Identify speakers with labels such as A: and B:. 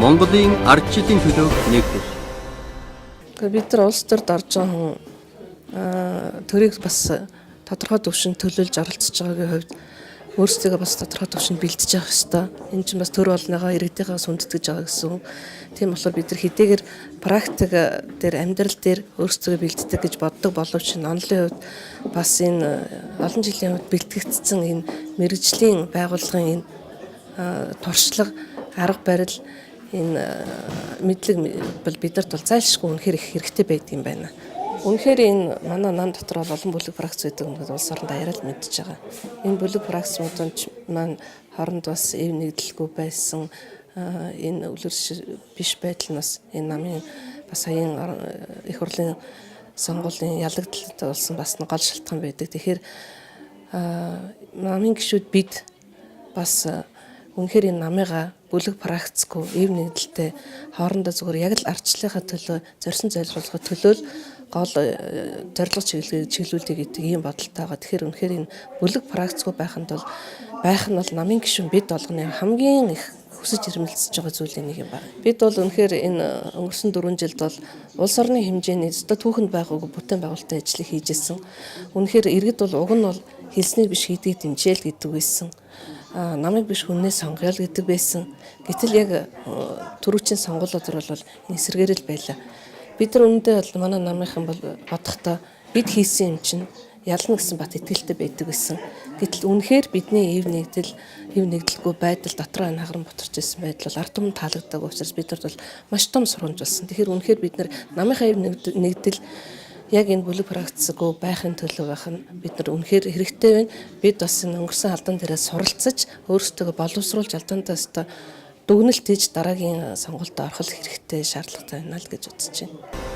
A: Монголын ардчлалын төлөөх нэгдэл.
B: Бид нар улс төрд орж байгаа хүн төрийг бас тодорхой түвшинд төлөөлж оролцож байгаагийн хувьд өөрсдийгөө бас тодорхой түвшинд бэлдэж явах ёстой. Энэ чинь бас төр олныгоо иргэдийнхээ сүндэтгэж байгаа гэсэн үг. Тийм болохоор бид нар хэдийгээр практик дээр, амьдрал дээр өөрсдийгөө бэлддэг гэж боддог боловч энэ онлын хувьд бас энэ олон жилийн хувьд бэлтгэгдсэн энэ мэргэжлийн байгууллагын энэ туршлага, арга барил, энэ мэдлэг бол бидэрт бол зайлшгүй үнэхээр их хэрэгтэй байдаг юм байна. Үнэхээр энэ манай нам дотор бол олон бүлэг практик байдаг юм гэдэг улс оронд аяарал мэдж байгаа. Энэ бүлэг практикууд маань хооронд бас эв нэгдэлгүй байсан, энэ үлгэр биш байдал нь бас энэ намын бас саяын их хурлын сонгуулийн ялагдaltaй болсон бас гол шалтгаан байдаг. Тэгэхээр намын гишүүд бид бас үнэхээр энэ намыгаа бүлэг практикгүй, эв нэгдэлтэй, хоорондоо зүгээр яг л ардчлалынхаа төлөө зорьсон зорилгоо төлөө л гол зорилго чиглүүлдэг гэдэг ийм бодолтой байгаа. Тэгэхээр үнэхээр энэ бүлэг практикгүй байх нь бол намын гишүүн бид болгоны хамгийн их хүсэж эрмэлзэж байгаа зүйлийн нэг юм байна. Бид бол үнэхээр энэ өнгөрсөн 4 жилд бол улс орны хэмжээний өстой түүхэнд байгаагүй бүтээн байгуулалтын ажлыг хийж ирсэн. Үнэхээр иргэд бол уг нь бол хэлснийг биш хийдгийг дэмжээл гэдэг байсан. Намыг биш хүнээ сонгоё л гэдэг байсан. Гэтэл яг түрүүчийн сонгуулиуд бол энэ эсрэгээр л байлаа. Бид нар үүндээ бол манай намынхан бол бодохдоо бид хийсэн юм чинь ялна гэсэн бат итгэлтэй байдаг гэсэн. Гэтэл үнэхээр бидний эв нэгдэл, эв нэгдэлгүй байдал дотроо энэ хагаран ботарч ирсэн байдал бол ард түмэнд таалагдаагүй учраас бид нарт бол маш том сургамж болсон. Тэгэхээр үнэхээр бид нар намынхаа эв нэгдэл яг энэ бүлэг практикгүй байхын төлөө байх нь бид нар үнэхээр хэрэгтэй байна. Бид бас энэ өнгөрсөн алдаан дээрээ суралцаж, өөрсдөө боловсруулж, алдаандаа өстой дүгнэлт хийж дараагийн сонгуульд орох хэрэгтэй, шаардлагатай байна л гэж үзэж байна.